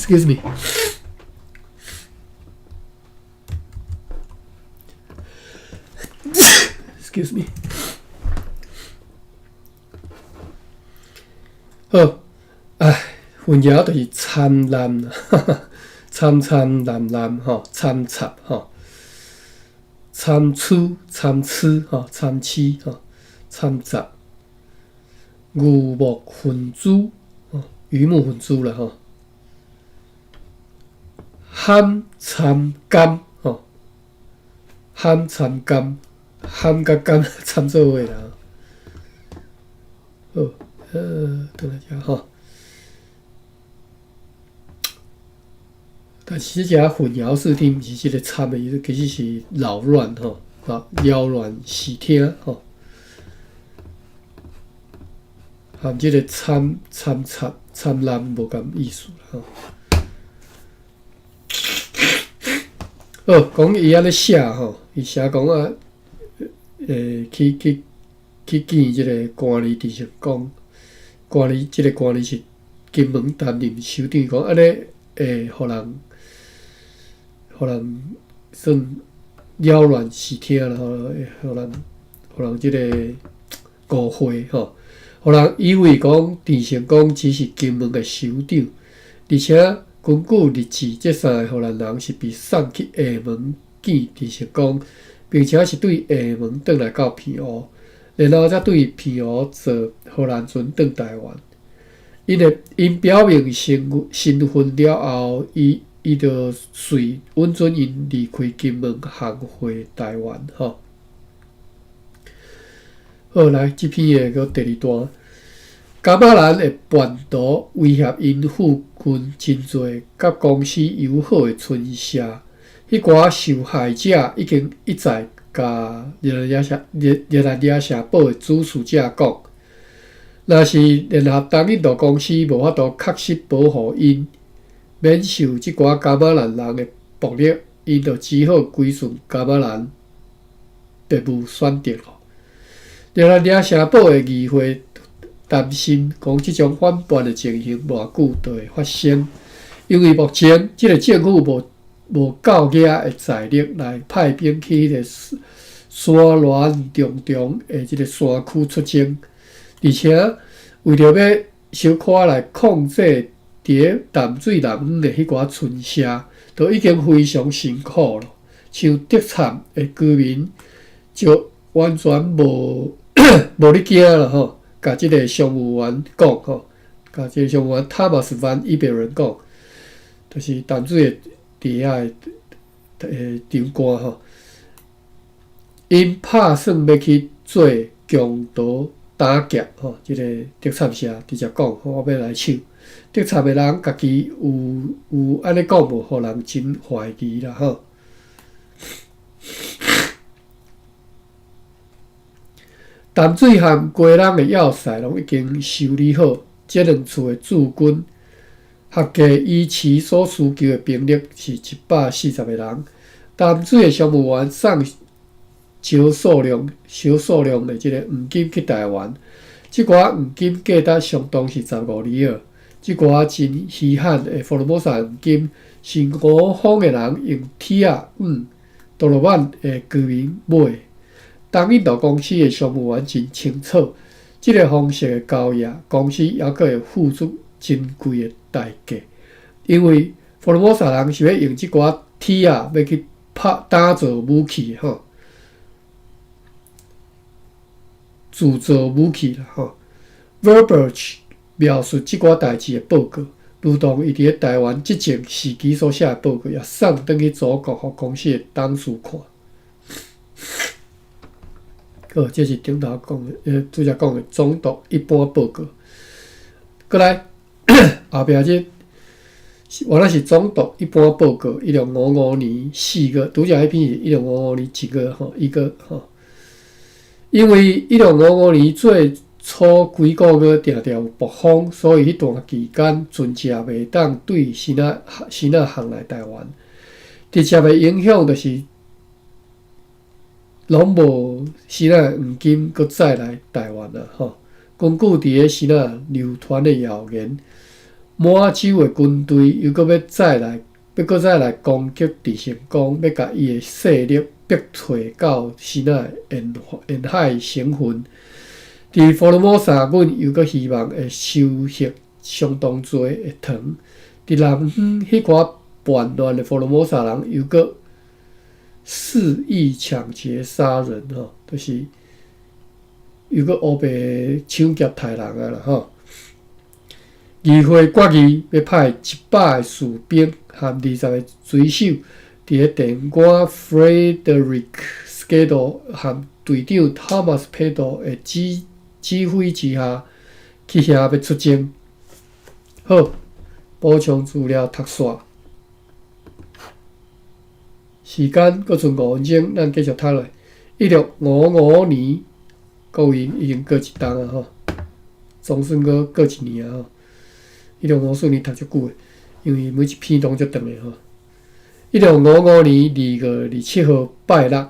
Excuse me. Excuse me. 好，唉，混淆就是摻濫，摻摻濫濫吼，摻插吼，參差參差吼，參差吼，摻雜，魚目混珠，魚目混珠啦吼。含參甘吼，含參甘，含佮甘摻做伙啦。好，轉來遮吼。但是這個混淆視聽，毋是這个摻的意思，其實是擾亂吼，啊，擾亂視聽吼。含這个摻摻插摻濫無仝意思啦吼。好，講伊按呢寫吼，伊寫講啊，去去去見這个官吏鄭成功，官吏這个官吏是金門擔任首長，講按呢會予人，予人算擾亂視聽啦吼，會予人予人這个誤會吼，予人以為講鄭成功只是金門的首長，而且。根據日誌，這三个荷蘭人是被送去廈門見鄭成功，並且是對廈門轉來到澎湖，然後才對澎湖坐荷蘭船轉台灣。𪜶的𪜶表明身身份了後，伊伊就隨允准𪜶離開金門，航回台灣。吼，好，來這篇的閣第二段。噶瑪蘭的叛徒威脅𪜶附近真濟佮公司友好的村社，彼寡受害者已經一再共熱蘭遮熱熱蘭遮城堡的主事者講，若是聯合東印度公司無法度確實保護𪜶，免受這寡噶瑪蘭人的暴力，𪜶就只好歸順噶瑪蘭，別無選擇咯。熱那亞城堡的議會擔心，講這種反叛的情形無偌久就會發生，因為目前這个政府無夠額的財力來派兵去彼个山巒重重的這个山區出征，而且為著欲小可來控制佇咧淡水南方的彼寡村社，都已經非常辛苦咯。像竹杉的居民就完全無咧驚啦吼，共這个商務員講吼，共這个商務員湯馬斯范伊別人講，就是淡水的佇遐的長官吼，𪜶拍算欲去做強盜打劫吼，這个竹杉社直接講，我欲來搶。竹杉的人家己有按呢講無，予人真懷疑啦吼。淡水和基隆的要塞攏已經修理好，這兩處的駐軍合計依其所需求的兵力是140個人。淡水的商務員送少數量、少數量的這个黃金去台灣，這寡黃金價值相當是15里爾。這寡真稀罕的福爾摩沙黃金是五方的人用鐵仔、黃、多羅曼的居民買。東印度公司的商務員真清楚，這个方式的交易，公司猶閣會付出真貴的代價，因為福爾摩沙人是欲用這寡鐵仔欲去拍打造武器吼，鑄造武器啦吼。Verburch 描述這寡代誌的報告，如同伊佇咧台灣執政時期所寫的報告，也送轉去祖國，予公司的董事看。好，這是頂頭講的，拄才講的總督一般報告。閣來後壁這，原來是總督一般報告，1655年4月，拄才彼篇是1655年1月吼，一個吼。因為1655年最初幾個月定定有暴風，所以彼段期間船隻袂當對新仔航來台灣。直接的影響就是攏無新仔黃金閣載來台灣啊！吼，根據佇咧新仔流傳的謠言，滿洲的軍隊又閣欲再來，欲閣再來攻擊鄭成功，欲共伊的勢力逼退到新仔沿海省份。佇福爾摩沙，阮猶閣希望會收穫相當濟的糖。佇南方彼寡叛亂的福爾摩沙人，猶閣肆意搶劫殺人吼，就是猶閣烏白搶劫刣人啊啦吼。議會決議欲派100個士兵和20個水手，佇咧電官 Frederick Skiddo 和隊長 Thomas Peto 的指揮之下，去遐欲出征。好，補充資料讀煞。時間閣賰5分鐘，咱繼續讀落。1655年，各位已經過一冬啊吼，總算閣過一年啊吼。1654年讀足久的，因為每一篇攏足長的吼。1655年2月27號拜六，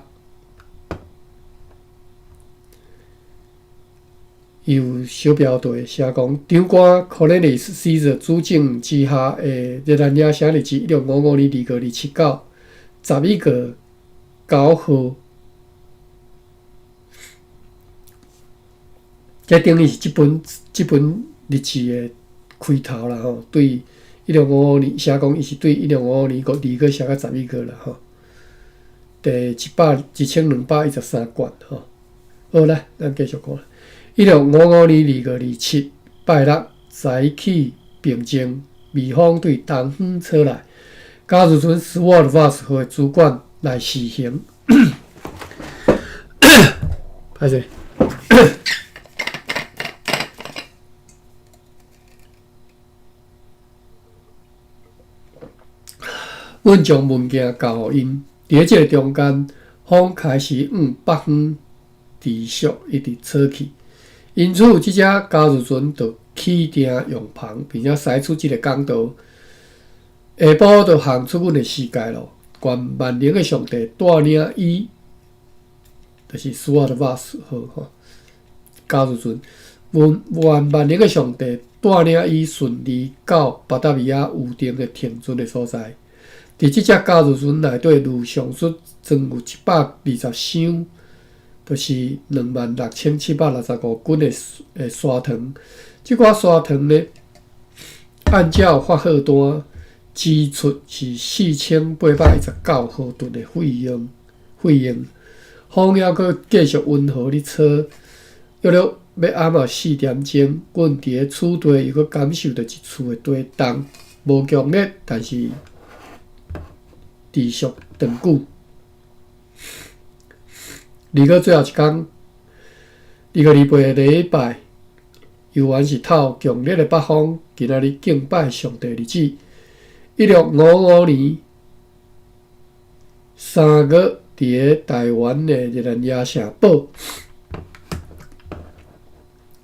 伊有小標題寫講，長官 Cornelius Caesar 主政之下的熱那亞城日誌，1655年2月27到11月9號，這等於是這本日誌的開頭啦吼。對一六五五年寫講，伊是對1655年2月寫到11月啦吼。第1213卷吼。好來，咱繼續看。1655年2月27拜六，早起平靜，微風對東方吹來。嘉字船 Sword Vase 號的主管來試行。歹勢。阮將文件交予𪜶，佇咧這个中間，風開始往北方持續一直吹去，因此這隻嘉字船就起定用帆，並且駛出這个港道。下晡就行出阮的視界咯。願萬能的上帝帶領伊，就是蘇瓦德巴斯號吼，交易船。願願萬能的上帝帶領伊順利到巴達維亞預定的停船的所在。佇這隻交易船內底，如上述裝有120箱，就是26,765斤的砂糖。這寡砂糖呢，按照發貨單支出是4819毫噸的費用。費用，風猶閣繼續溫和咧吹，約略欲暗仔4點鐘，阮佇咧此地又閣感受著一次的地動，無強烈，但是持續長久。二月最後一工，2月28禮拜，猶原是透強烈的北風，今仔日敬拜上帝日子。1655年3月，佇咧台灣的熱蘭遮城堡，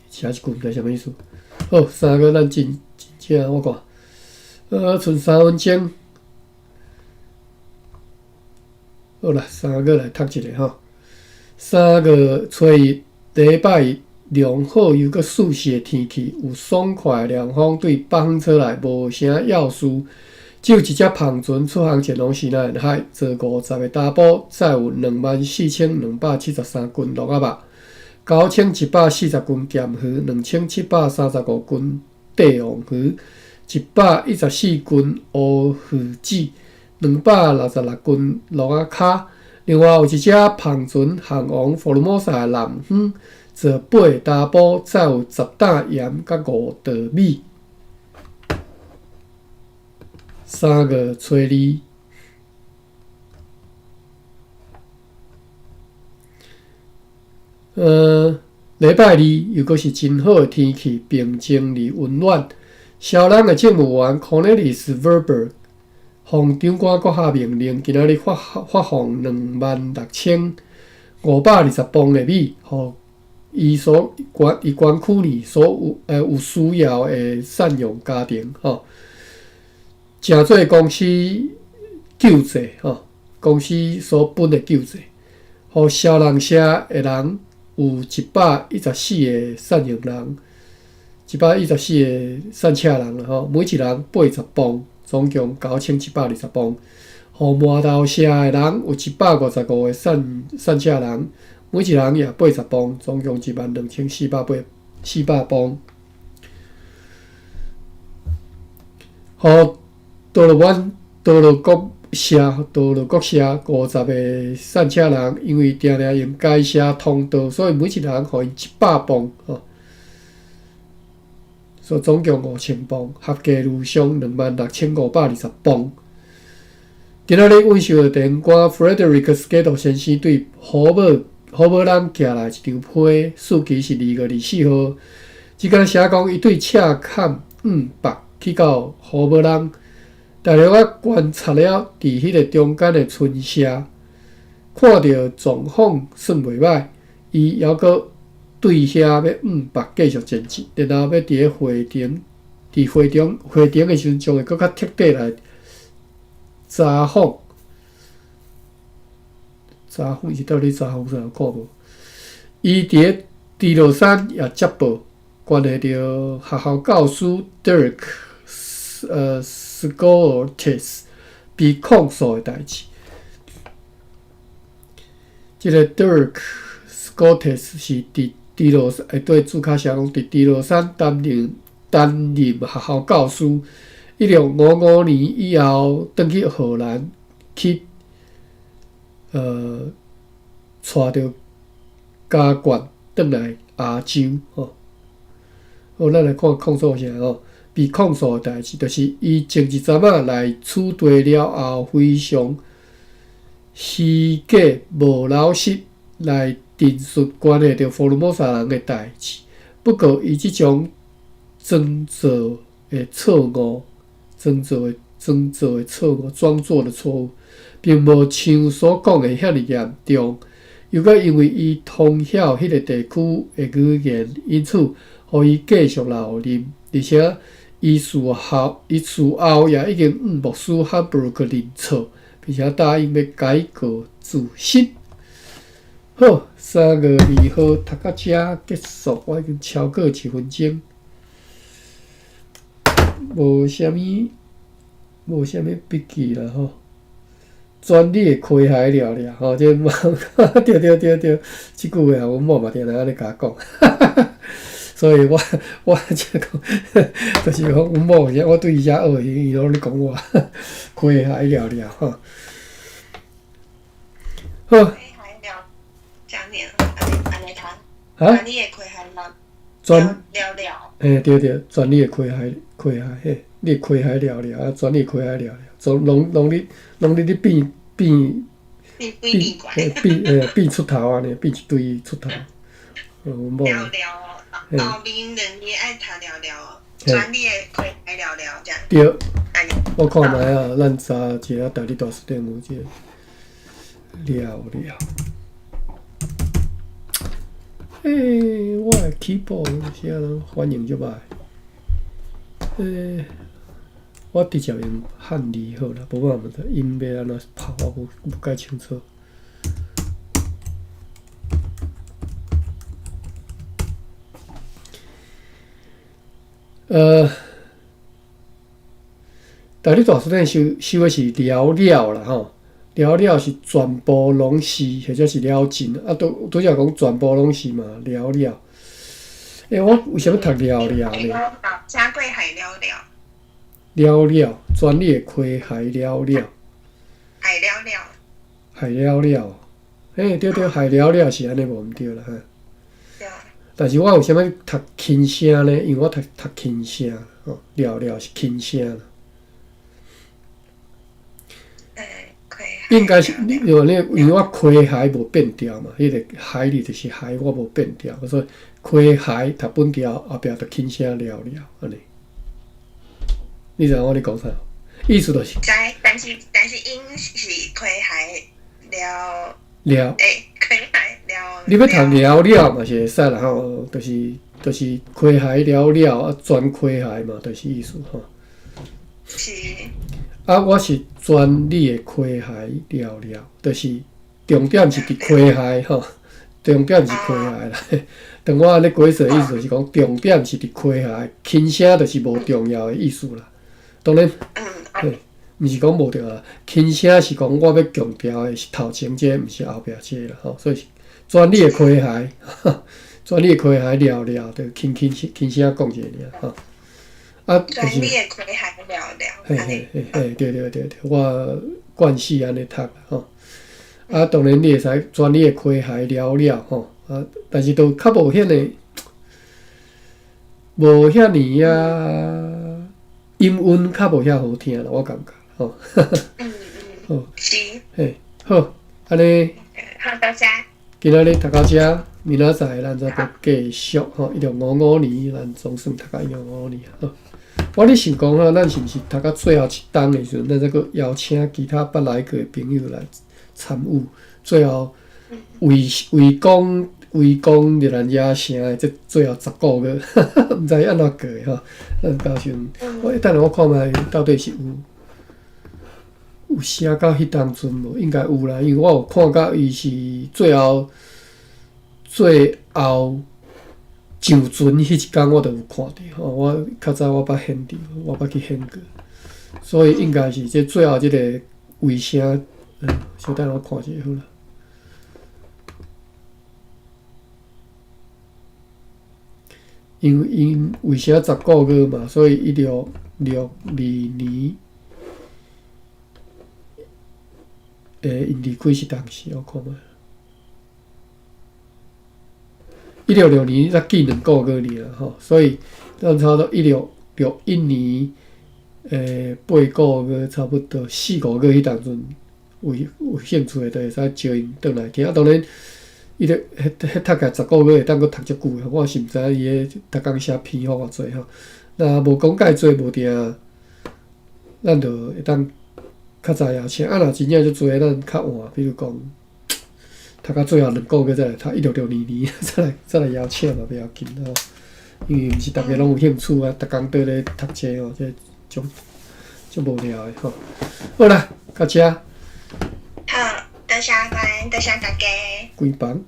寫一句毋知啥物意思。好，三月咱真真正我看，賰3分鐘。好啦，三月來讀一下吼。3月初1，禮拜一，良好又閣舒適的天氣，有爽快的涼風對北方吹來，無啥要事。只有一隻帆船出航前往西南海，坐50個查埔，載有24,273斤鹿仔肉，9,140斤鹹魚，2,735斤帝王魚，114斤烏魚子，266斤鹿仔跤。另外有一隻帆船航往福爾摩沙的南方，坐8個查埔，載有10擔鹽佮5袋米。3月初2，禮拜二又閣是真好的天氣，平靜而溫暖。蕭人的政務員 Cornelis Verburg 奉長官閣下命令，今仔日發發放26,520磅的米，予伊所管伊管區內所有有需要的贍養家庭吼。誠做公司救濟吼，公司所分的救濟，予蕭人社的人有114個贍養人，114個散赤人啦吼，每一人80磅，總共9,720磅。予饃頭社的人有155個散散赤人，每一人也80磅，總共12,480磅。予多樂灣多樂國社多樂國社50個散赤人，因為定定用該社通道，所以每一人予𪜶100磅吼，所以總共5,000磅，合計如上26,520磅。今仔日阮收著電官 Frederick Skedel 先生對胡寶朗寄來一張批，日期是2月24號。這工寫講，伊對赤崁往北去到胡寶朗。大約我觀察了，佇彼個中間的村社，看著狀況算袂䆀，伊猶閣對遐欲往北繼續前進，然後欲佇咧回程，佇回程回程的時陣，將會閣較徹底來查訪。查訪是到底查訪啥？看無？伊佇咧豬落山也接報，關係著學校教師 Dirk Scholtes 被控訴的代誌。這个 Dirk Scholtes 是佇豬落山，對註卡寫講，佇豬落山擔任學校教師。1655年以後，轉去荷蘭去，帶著家眷轉來亞洲吼。好，咱來看控訴啥吼？被控訴的代誌，就是伊前一陣仔來此地了後，非常虛假無老實來陳述關係著福爾摩沙人的代誌。不過，伊這種裝作的錯誤，裝作的錯誤，裝作的錯誤，並無像所講的遐爾嚴重。又閣因為伊通曉彼个地區的語言，因此予伊繼續留任，而且伊事後也已經向牧師漢布魯克認錯，並且答應欲改過自新。好，3月2號讀到遮結束，我已經超過一分鐘，無啥物，無啥物筆記啦吼。專你的開海了了吼，這嘛，對對對對，這句話阮某嘛定定按呢共我講，所以我這講，就是講阮某我對伊遮學，伊攏咧講我開海了了吼。好。開海了，這樣念，按呢讀。啊？專你的開海了。專了了。嘿，對對，專你的開海，開海嘿，你的開海了了，啊，專你的開海了了，總攏攏咧攏咧咧變變變變變欸變出頭按呢，變一堆出頭。阮某。了了，後面兩字愛讀了了，專你的開海了了這樣。對。我看覓啊，咱查一下台語大辭典有這個了了。欸，我的 keyboard 啥人反應足歹。欸，我直接用漢字好啦，無我毋知音欲按怎拍，我無無介清楚。台語大辭典收收的是了了啦吼，了了是全部攏是，或者是了盡啊。拄拄才講全部攏是嘛，了了。欸，我為啥物讀了了呢？正過海了了。了了，專你的開海了了。海了了。海了了，欸，對對，海了了是按呢無毋對啦，哈。對。但是我為啥物讀輕聲呢？因為我讀讀輕聲，吼，了了是輕聲。應該是你，因為因為我開海無變調嘛，彼個海字就是海，我無變調，所以開海讀本調，後壁就輕聲了了按呢。你知影我咧講啥？意思就是。知，但是𪜶是開海了。了。欸，開海了。你欲讀了了嘛是會使啦吼，就是開海了了啊，全開海嘛，就是意思吼。是。啊，我是專你的開海了了，就是重點是佇開海吼，重點是開海啦。當我按呢解釋的意思就是講，重點是佇開海，輕聲就是無重要的意思啦。當然，嘿，毋是講無重要，輕聲是講我欲強調的是頭前這個，毋是後壁這個啦吼。所以專你的開海，專你的開海了了，就輕輕輕聲講一下爾吼。啊，就是，專你的開海了了，嘿嘿嘿嘿，對對對對，我慣勢按呢讀吼。啊，當然你會使專你的開海了了吼，啊，但是都較無遐爾，無遐爾啊，音韻較無遐好聽啦，我感覺吼。好，是。嘿，好，按呢。好，多謝。今仔日讀到遮，明仔載咱再閣繼續吼。1655年，咱總算讀到1655年吼。我咧想講啊，咱是毋是讀到最後一冬的時陣，咱再閣邀請其他捌來過的朋友來參與？最後圍圍攻圍攻熱蘭遮城的這最後10個月，毋知按怎過的吼。咱到時陣，我等下我看覓到底是有有寫到彼當陣無？應該有啦，因為我有看到伊是最後最後上船彼一工，我都有看著吼。我較早我捌現著，我捌去現過，所以應該是這最後這個圍城，小等我看一下好啦。因為𪜶圍城10個月嘛，所以1662年，欸，𪜶離開是當時，我看覓。1662年才見2個月爾吼，所以咱差不多1661年，欸，8個月，差不多四五月彼當陣，有有興趣的就會使招𪜶轉來聽。啊，當然，伊咧彼彼讀起來10個月會當閣讀足久的，我是毋知影伊彼逐工寫篇幅偌濟吼。若無講介濟無定，咱就會當較早邀請。啊，若真正足濟，咱較晚，比如講讀到最後2個月再來讀1662年，再來再來邀請嘛，袂要緊吼。因為毋是逐家攏有興趣啊，逐工綴咧讀冊吼，這足足無聊的吼。好啦，到遮。好，多謝關，多謝大家。關房。